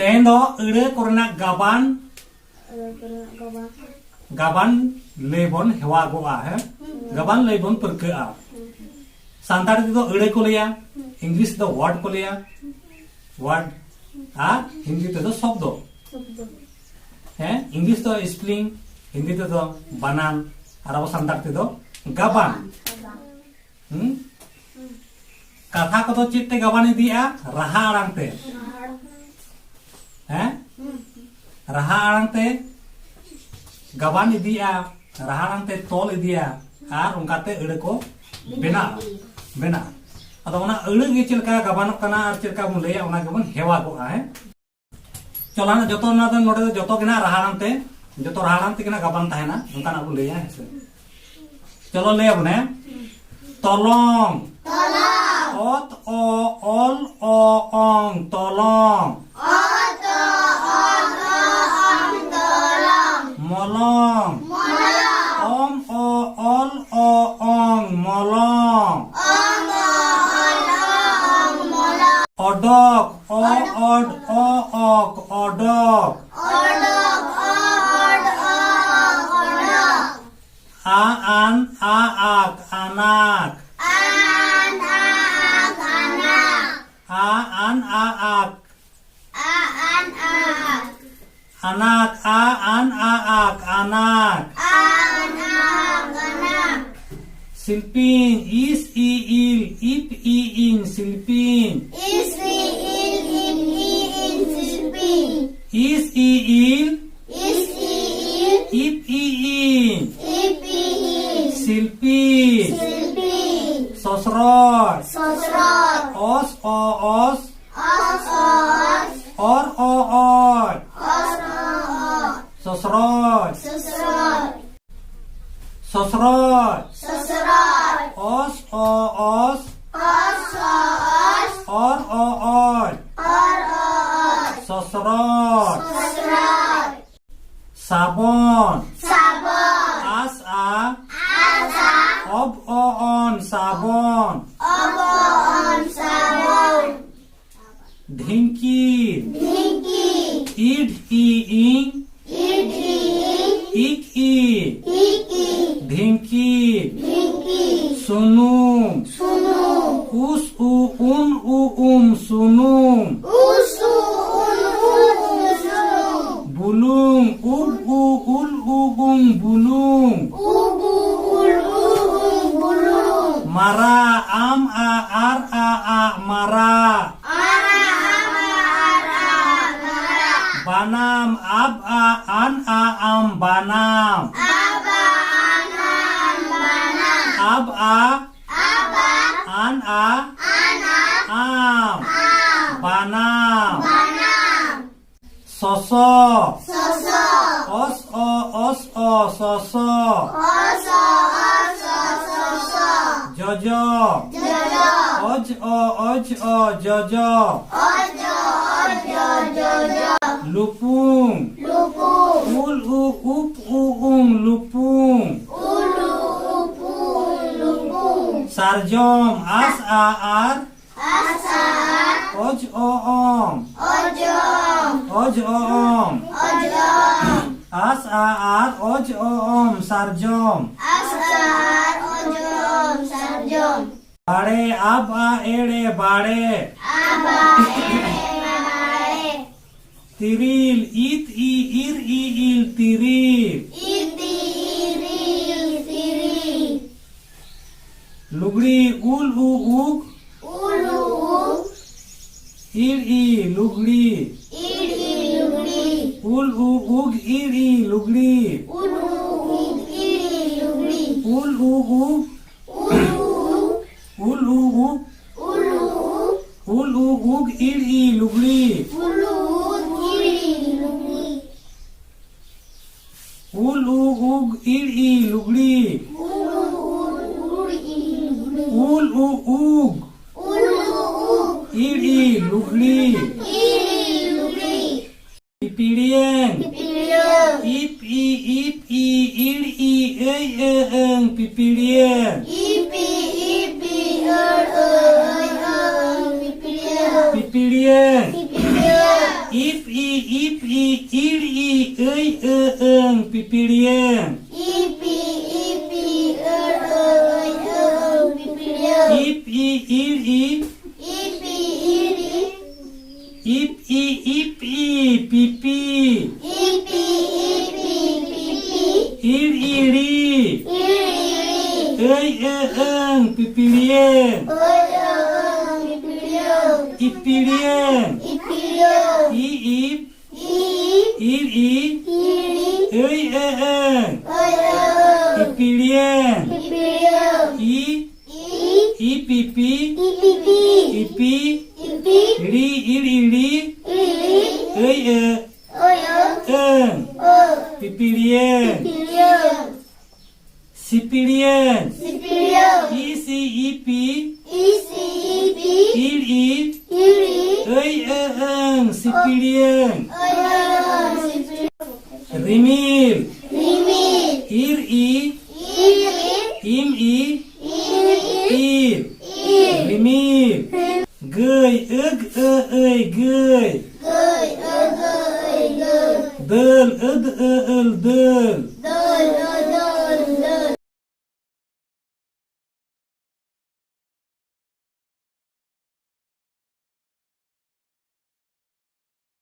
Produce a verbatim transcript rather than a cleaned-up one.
ᱛᱮᱦᱮᱧ ᱫᱚ ᱟᱹᱲᱟᱹ ᱠᱚᱨᱮᱱᱟᱜ ᱜᱟᱵᱟᱱ, ᱟᱹᱲᱟᱹ ᱠᱚᱨᱮᱱᱟᱜ ᱜᱟᱵᱟᱱ᱾ ᱜᱟᱵᱟᱱ ᱞᱟᱹᱭ ᱵᱚᱱ ᱦᱮᱣᱟᱜᱚᱜᱼᱟ, ᱦᱮᱸ? ᱦᱩᱸ᱾ ᱜᱟᱵᱟᱱ ᱞᱟᱹᱭ ᱵᱚᱱ ᱯᱟᱹᱨᱠᱟᱹᱜᱼᱟ᱾ ᱦᱩᱸ᱾ ᱥᱟᱱᱛᱟᱲᱤ ᱛᱮᱫᱚ ᱟᱹᱲᱟᱹ ᱠᱚ ᱞᱟᱹᱭᱟ, ᱦᱩᱸ᱾ ᱤᱝᱞᱤᱥ ᱛᱮᱫᱚ ᱣᱟᱨᱰ ᱠᱚ ᱞᱟᱹᱭᱟ, ᱦᱩᱸ᱾ ᱣᱟᱨᱰ, ᱟᱨ ᱦᱤᱱᱫᱤ ᱛᱮᱫᱚ ᱥᱚᱵᱫᱚ᱾ ᱥᱚᱵᱫᱚ᱾ ᱦᱮᱸ, ᱤᱝᱞᱤᱥ ᱫᱚ ᱥᱯᱮᱞᱤᱝ, ᱦᱤᱱᱫᱤ ᱛᱮᱫᱚ ᱵᱟᱱᱟᱱ, ᱟᱨ ᱟᱵᱚ ᱥᱟᱱᱛᱟᱲ ᱛᱮᱫᱚ ᱜᱟᱵᱟᱱ᱾ ᱜᱟᱵᱟᱱ᱾ ᱦᱩᱸ? ᱠᱟᱛᱷᱟ ᱠᱚᱫᱚ ᱪᱮᱫ ᱛᱮ ᱜᱟᱵᱟᱱ ᱤᱫᱤᱜᱼᱟ? ᱨᱟᱦᱟ ᱟᱲᱟᱝ ᱛᱮ᱾ ᱦᱮᱸ? ᱨᱟᱦᱟ ᱟᱲᱟᱝ ᱛᱮ ᱜᱟᱵᱟᱱ ᱤᱫᱤᱜᱼᱟ, ᱨᱟᱦᱟ ᱟᱲᱟᱝ ᱛᱮ ᱛᱚᱞ ᱤᱫᱤᱜᱼᱟ, ᱟᱨ ᱚᱱᱠᱟᱛᱮ ᱟᱹᱲᱟᱹ ᱠᱚ ᱵᱮᱱᱟᱜᱼᱟ, ᱵᱮᱱᱟᱜᱼᱟ᱾ ᱟᱫᱚ ᱚᱱᱟ ᱟᱹᱲᱟᱹ ᱜᱮ ᱪᱮᱫ ᱞᱮᱠᱟ ᱜᱟᱵᱟᱱᱚᱜ ᱠᱟᱱᱟ ᱟᱨ ᱪᱮᱫ ᱞᱮᱠᱟ ᱵᱚᱱ ᱞᱟᱹᱭᱟ, ᱚᱱᱟ ᱜᱮᱵᱚᱱ ᱦᱮᱣᱟ ᱠᱚᱜᱼᱟ, ᱦᱮᱸ? ᱪᱚᱞᱚ, ᱱᱟ ᱡᱚᱛᱚ, ᱱᱚᱣᱟ ᱫᱚ, ᱱᱚᱰᱮ ᱫᱚ ᱡᱚᱛᱚ ᱜᱮ ᱱᱟᱜ ᱨᱟᱦᱟ ᱟᱲᱟᱝ ᱛᱮ, ᱡᱚᱛᱚ ᱨᱟᱦᱟ ᱟᱲᱟᱝ ᱛᱮᱜᱮ ᱱᱟᱜ ᱜᱟᱵᱟᱱ ᱛᱟᱦᱮᱱᱟ, ᱚᱱᱠᱟᱱᱟᱜ ᱵᱚᱱ ᱞᱟᱹᱭᱟ, ᱦᱮᱸ ᱥᱮ? ᱪᱚᱞᱚ, ᱞᱟᱹᱭ ᱟᱵᱚᱱ, ᱦᱮᱸ? ᱛᱚᱞᱚᱝ᱾ ᱛᱚᱞᱚᱝ᱾ ᱚᱛ, ᱚ, ᱚᱞ, ᱚ, ᱚᱝ, ᱛᱚᱞᱚᱝ᱾ ᱚᱛ, ᱚ, ᱚᱞ, ᱚ, ᱚᱝ, ᱛᱚᱞᱚᱝ᱾ ᱢᱚᱞᱚᱝ᱾ ᱢᱚᱞᱚᱝ᱾ ᱚᱢ, ᱚ, ᱚᱞ, ᱚ, ᱚᱝ, ᱢᱚᱞᱚᱝ᱾ ᱚᱢ, ᱚ, ᱚᱞ, ᱚ, ᱚᱝ, ᱢᱚᱞᱚᱝ᱾ ᱚᱰᱚᱠ, ᱚ, ᱚᱰ, ᱚ, ᱚᱠ, ᱚᱰᱚᱠ᱾ ᱚᱰᱚᱠ, ᱚ, ᱚᱰ, ᱚ, ᱚᱠ, ᱚᱰᱚᱠ᱾ ᱟ, ᱟᱱ, ᱟ, ᱟᱠ, ᱟᱱᱟᱠ᱾ ᱟ, ᱟᱱ, ᱟ, ᱟᱠ, ᱟᱱᱟᱠ᱾ ᱟ, ᱟᱱ, ᱟ, ᱟᱠ᱾ ᱟ, ᱟᱱ, ᱟ, ᱟᱠ᱾ ᱟᱱᱟᱠ, ᱟ, ᱟᱱ, ᱟ, ᱟᱠ, ᱟᱱᱟᱠ᱾ ᱟ, ᱟᱱ, ᱟ, ᱟᱠ, ᱟᱱᱟᱠ᱾ ᱥᱤᱞᱯᱤᱧ, ᱤᱥ, ᱤ, ᱤᱞ, ᱤᱯ, ᱤ, ᱤᱧ, ᱥᱤᱞᱯᱤᱧ᱾ ᱤᱥ, ᱤ, ᱤᱞ, ᱤᱯ, ᱤ, ᱤᱧ, ᱥᱤᱞᱯᱤᱧ᱾ ᱤᱥ, ᱤ, ᱤᱞ, ᱤᱥ, ᱤ, ᱤᱞ, ᱤᱯ, ᱤ, ᱤᱧ, ᱤᱯ, ᱤ, ᱤᱧ, ᱥᱤᱞᱯᱤᱧ᱾ ᱥᱤᱞᱯᱤᱧ᱾ ᱥᱚᱥᱨᱚᱡ᱾ ᱥᱚᱥᱨᱚᱡ᱾ ᱚᱥ, ᱚ, ᱚᱥ᱾ ᱚᱥ, ᱚ, ᱚᱥ᱾ ᱚᱨ, ᱚ, ᱚᱨ᱾ ᱚᱨ, ᱚ, ᱚᱨ᱾ ᱥᱚᱥᱨᱚᱡ᱾ ᱥᱚᱥᱨᱚᱡ᱾ ᱥᱚᱥᱨᱚᱡ᱾ ᱥᱚᱥᱨᱚᱡ᱾ ᱚᱥ, ᱚ, ᱚᱥ᱾ ᱚᱥ, ᱚ, ᱚᱥ᱾ ᱚᱨ, ᱚ, ᱚᱨ᱾ ᱚᱨ, ᱚ, ᱚᱨ᱾ ᱥᱚᱥᱨᱚᱡ᱾ ᱥᱚᱥᱨᱚᱡ᱾ ᱥᱟᱵᱚᱱ᱾ ᱥᱟᱵᱚᱱ᱾ ᱟᱥ, ᱟ᱾ ᱟᱥ, ᱟ᱾ ᱚᱵ, ᱚ, ᱚᱱ, ᱥᱟᱵᱚᱱ᱾ ᱚᱵ, ᱚ, ᱚᱱ, ᱥᱟᱵᱚᱱ᱾ ᱰᱷᱤᱝᱠᱤ᱾ ᱰᱷᱤᱝᱠᱤ᱾ ᱤᱰ ᱤ ᱤᱧ᱾ ᱤᱰ ᱤ ᱤᱧ᱾ ᱤᱠ ᱤ᱾ ᱤᱠ ᱤ᱾ ᱰᱷᱤᱝᱠᱤ᱾ ᱰᱷᱤᱝᱠᱤ᱾ ᱥᱩᱱᱩᱢ᱾ ᱥᱩᱱᱩᱢ᱾ ᱩᱥ ᱩ ᱩᱱ ᱩ ᱩᱢ ᱥᱩᱱᱩᱢ᱾ ᱩᱥ ᱩ ᱩᱱ ᱩ ᱩᱢ ᱥᱩᱱᱩᱢ᱾ ᱵᱩᱞᱩᱝ᱾ ᱩᱵ ᱩ ᱩᱞ ᱩ ᱩᱝ ᱵᱩᱞᱩᱝ᱾ ᱩᱵ ᱩ ᱩᱞ ᱩ ᱩᱝ ᱵᱩᱞᱩᱝ᱾ ᱢᱟᱨᱟ᱾ ᱟᱢ ᱟ ᱟᱨ ᱟ ᱟᱜ ᱢᱟᱨᱟ᱾ ᱟᱨ ᱟ ᱟᱢ ᱟ ᱟᱨ ᱟ ᱟᱜ ᱢᱟᱨᱟ᱾ ᱵᱟᱱᱟᱢ᱾ ᱟᱵ ᱟ ᱟᱱ ᱟ ᱟᱢ ᱵᱟᱱᱟᱢ᱾ ᱟᱵ ᱟ ᱟᱱ ᱟ ᱟᱢ ᱵᱟᱱᱟᱢ᱾ ᱟᱵ ᱟ᱾ ᱟᱵ ᱟ᱾ ᱟᱱ ᱟ᱾ ᱟᱱ ᱟ᱾ ᱟᱢ᱾ ᱟᱢ᱾ ᱵᱟᱱᱟᱢ᱾ ᱵᱟᱱᱟᱢ᱾ ᱥᱚᱥᱚ᱾ ᱥᱚᱥᱚ᱾ ᱚᱥ ᱚ ᱚᱥ ᱚ ᱥᱚᱥᱚ᱾ ᱚᱥ ᱚ ᱚᱥ ᱚ ᱥᱚᱥᱚ᱾ ᱡᱚᱡᱚ᱾ ᱡᱚᱡᱚ᱾ ᱚᱡ ᱚ ᱚᱡ ᱚ ᱡᱚᱡᱚ᱾ ᱚᱡ ᱚ ᱚᱡ ᱚ ᱡᱚᱡᱚ᱾ ᱞᱩᱯᱩᱝ᱾ ᱞᱩᱯᱩᱝ᱾ ᱩᱞ ᱩ ᱩᱯ ᱩ ᱩᱝ ᱞᱩᱯᱩᱝ᱾ ᱩᱞ ᱩ ᱩᱯ ᱩ ᱩᱝ ᱞᱩᱯᱩᱝ᱾ ᱥᱟᱨᱡᱚᱢ᱾ ᱟᱥ ᱟ ᱟᱨ᱾ ᱟᱥ ᱟ ᱟᱨ᱾ ᱚᱡ ᱚ ᱚᱢ᱾ ᱚᱡ ᱚ ᱚᱢ᱾ ᱚᱡ ᱚ ᱚᱢ᱾ ᱚᱡ ᱚ ᱚᱢ᱾ ᱟᱥ ᱟ ᱟᱨ ᱚᱡ ᱚ ᱚᱢ ᱥᱟᱨᱡᱚᱢ᱾ ᱟᱥ ᱟ ᱟᱨ ᱚᱡ ᱚ ᱚᱢ ᱥᱟᱨᱡᱚᱢ᱾ ᱵᱟᱲᱮ᱾ ᱟᱵ ᱟ ᱮᱲ ᱮ ᱵᱟᱲᱮ᱾ ᱟᱵ ᱟ ᱮᱲ ᱮ ᱵᱟᱲᱮ᱾ ᱛᱤᱨᱤᱞ᱾ ᱤᱛ ᱤ ᱤᱨ ᱤ ᱤᱞ ᱛᱤᱨᱤᱞ᱾ ᱤᱛ ᱤ ᱤᱨ ᱤ ᱤᱞ ᱛᱤᱨᱤᱞ᱾ ᱞᱩᱜᱽᱲᱤ᱾ ᱩᱞ ᱩ ᱩᱜ᱾ ᱩᱞ ᱩ ᱩᱜ᱾ ᱤᱲ ᱤ ᱞᱩᱜᱽᱲᱤ᱾ ᱤᱲ ᱤ ᱞᱩᱜᱽᱲᱤ᱾ ᱩᱞ ᱩ ᱩᱜ ᱤᱲ ᱤ ᱞᱩᱜᱽᱲᱤ᱾ ᱩᱞ ᱩ ᱩᱜ ᱤᱲ ᱤ ᱞᱩᱜᱽᱲᱤ᱾ ᱩᱞ ᱩ ᱩᱜ᱾ ᱩᱞ ᱩ ᱩᱜ᱾ ᱩᱞ ᱩ ᱩᱜ᱾ ᱩᱞ ᱩ ᱩᱜ᱾ ᱩᱞ ᱩ ᱩᱜ ᱤᱲ ᱤ ᱞᱩᱜᱽᱲᱤ᱾ ᱩᱞ ᱩ ᱩᱜ ᱤᱲ ᱤ ᱞᱩᱜᱽᱲᱤ᱾ ᱩᱞ ᱩ ᱩᱜ ᱤᱲ ᱤ ᱞᱩᱜᱽᱲᱤ᱾ ᱩᱞ ᱩ ᱩᱜ ᱤᱲ ᱤ ᱞᱩᱜᱽᱲᱤ᱾ ᱩᱞ ᱩ ᱩᱜ᱾ ᱩᱞ ᱩ ᱩᱜ᱾ ᱤᱲ ᱤ ᱞᱩᱜᱽᱲᱤ᱾ ᱤᱲ ᱤ ᱞᱩᱜᱽᱲᱤ᱾ ᱯᱤᱯᱤᱲᱤᱭᱟᱹᱝ᱾ ᱯᱤᱯᱤᱲᱤᱭᱟᱹᱝ᱾ ᱤᱯ ᱤ ᱤᱯ ᱤ ᱤᱲ ᱤ ᱟᱹᱭ ᱟᱹ ᱟᱹᱝ ᱯᱤᱯᱤᱲᱤᱭᱟᱹᱝ᱾ ᱤᱯ ᱤ ᱤᱯ ᱤ ᱟᱹᱲ ᱟᱹ ᱟᱹᱭ ᱟᱹ ᱟᱹᱝ ᱯᱤᱯᱤᱲᱤᱭᱟᱹᱝ᱾ ᱯᱤᱯᱤᱲᱤᱭᱟᱹᱝ᱾ ᱯᱤᱯᱤᱲᱤᱭᱟᱹᱝ᱾ ᱤᱯ ᱤ ᱤᱯ ᱤ ᱤᱲ ᱤ ᱟᱹᱭ ᱟᱹ ᱟᱹᱝ ᱯᱤᱯᱤᱲᱤᱭᱟᱹᱝ᱾ ᱤᱯ ᱤ ᱤᱯ ᱤ ᱟᱹᱲ ᱟᱹ ᱟᱹᱭ ᱟᱹ ᱟᱹᱝ ᱯᱤᱯᱤᱲᱤᱭᱟᱹᱝ᱾ ᱤᱯ ᱤ ᱤᱲ ᱤ ᱤᱯ ᱤ ᱤᱲ ᱤ ᱤᱯ ᱤ ᱤᱯ ᱤ ᱯᱤᱯᱤ᱾ ᱤᱯ ᱤ ᱤᱯ ᱤ ᱯᱤᱯᱤ᱾ ᱤᱲ ᱤᱲᱤ ᱤᱲ ᱤᱲᱤ ᱟᱹᱭ ᱟᱹ ᱟᱹᱝ ᱯᱤᱯᱤᱲᱤᱭᱟᱹᱝ᱾ ᱟᱹᱭ ᱟᱹ ᱟᱹᱝ ᱯᱤᱯᱤᱲᱤᱭᱟᱹᱝ᱾ ᱤᱯᱤᱲᱤᱭᱟᱹᱝ᱾ ᱤᱯᱤᱲᱤᱭᱟᱹᱝ᱾ ᱤ ᱤᱯ ᱤ ᱤᱲ ᱤ ᱤᱲ ᱤ ᱟᱹᱭ ᱟᱹ ᱟᱹᱝ᱾ ᱟᱹᱭ ᱟᱹ ᱟᱹᱝ᱾ ᱤᱯᱤᱲᱤᱭᱟᱹᱝ᱾ ᱤᱯᱤᱲᱤᱭᱟᱹᱝ᱾ ᱤ ᱤ ᱤ ᱯᱤᱯᱤ ᱤ ᱯᱤᱯᱤ ᱤᱯᱤ ᱤᱯᱤ ᱲᱤ ᱤᱲ ᱤᱲᱤ ᱤᱲ ᱤ ᱟᱹᱭ ᱟᱹ ᱟᱹᱭ ᱟᱹ ᱟᱹᱝ᱾ ᱟᱹᱝ᱾ ᱯᱤᱯᱤᱲᱤᱭᱟᱹᱝ᱾ ᱯᱤᱯᱤᱲᱤᱭᱟᱹᱝ᱾ ᱥᱤᱯᱤᱲᱤᱭᱟᱹᱝ᱾ ᱥᱤᱯᱤᱲᱤᱭᱟᱹᱝ᱾ ᱤ ᱥᱤ ᱤ ᱯᱤ ᱤ ᱥᱤ ᱤ ᱯᱤ ᱤᱲ ᱤ ᱤᱲ ᱤ ᱟᱹᱭ ᱟᱹ ᱟᱹᱝ ᱥᱤᱯᱤᱲᱤᱭᱟᱹᱝ᱾ ᱟᱹᱭ ᱟᱹ ᱟᱹᱝ ᱥᱤᱯᱤᱲᱤᱭᱟᱹᱝ᱾ ᱨᱤᱢᱤᱞ᱾ ᱨᱤᱢᱤᱞ᱾ ᱤᱨ ᱤ ᱤᱨ ᱤ ᱤᱢ ᱤ ᱤᱢ ᱤ ᱤᱨ᱾ ᱤᱨ᱾ ᱨᱤᱢᱤᱞ᱾ ᱜᱟᱹᱭ ᱟᱹᱜ ᱟᱹ ᱟᱹᱭ ᱜᱟᱹᱭ᱾ ᱜᱟᱹᱭ ᱟᱹᱜ ᱟᱹ ᱟᱹᱭ ᱜᱟᱹᱭ᱾ ᱫᱟᱹᱞ ᱟᱹᱫ ᱟᱹ ᱟᱹᱞ ᱫᱟᱹᱞ᱾